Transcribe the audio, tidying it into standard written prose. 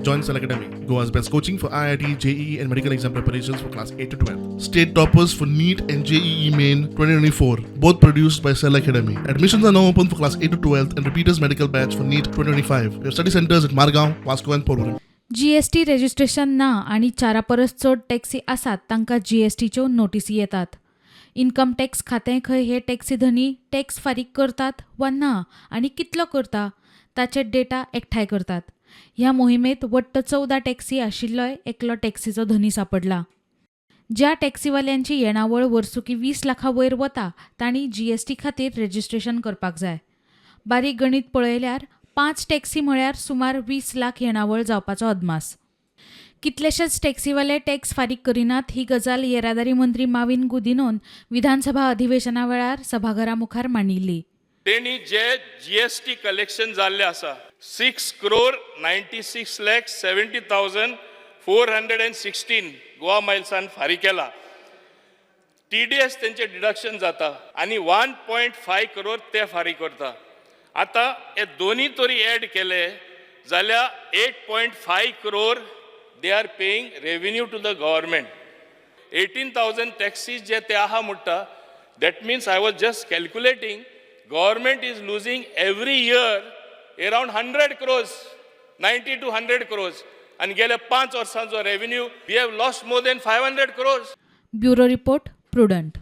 Join Cell Academy, Goa's best coaching for IIT, JEE, and medical exam preparations for class 8 to 12. State toppers for NEET and JEE Main 2024, both produced by Cell Academy. Admissions are now open for class 8 to 12 and repeaters medical batch for NEET 2025. We have study centers at Margaon, Vasco, and Porvorim. GST registration ना आनी चारा परस चड taxi आसात तांकां जीएसटीच्यो नोटिसी येतात. Income tax खातें खंय हे टॅक्सी धनी टॅक्स फारीक करतात वा ना आनी कितलो करता ताचे डेटा एकठांय करतात. ह्या मोहिमेंत वट्ट 14 टॅक्सी आशिल्लोय एकलो टॅक्सीचो धनी सांपडला. ज्या टॅक्सीवाल्यांची येणावळ वर्सुकी 20 लाखां वयर वता तांणी जीएसटी खातीर रजिस्ट्रेशन करपाक जाय. बारीक गणीत पळयल्यार पांच टॅक्सी म्हळ्यार सुमार 20 लाख येणावळ जावपाचो अदमास. कितलेशेच टॅक्सीवाले टॅक्स फारीक करिनात ही गजाल येरादारी मंत्री माविन गुदिनोन विधानसभा अधिवेशना वेळार सभाघरा मुखार मांडिल्ली. तेणी जे जीएसटी कलेक्शन जाल्ले आसा, 6 crore 96 lakh 70,416 Goa मायल्सान फारीक केला. टीडीएस तेंचे डिडक्शन जाता आनी 1.5 करोड ते फारीक करता. आतां हे दोनी तरी एड केले जाल्यार 8.5 crore they are paying revenue to the government. 18,000 taxis जे ते आहा म्हणटा, that means, I was just calculating, government is losing every year around 100 crores, 90 to 100 crores. आनी गेल्या 5 वर्सांचो revenue we have lost more than 500 crores. Bureau report, Prudent.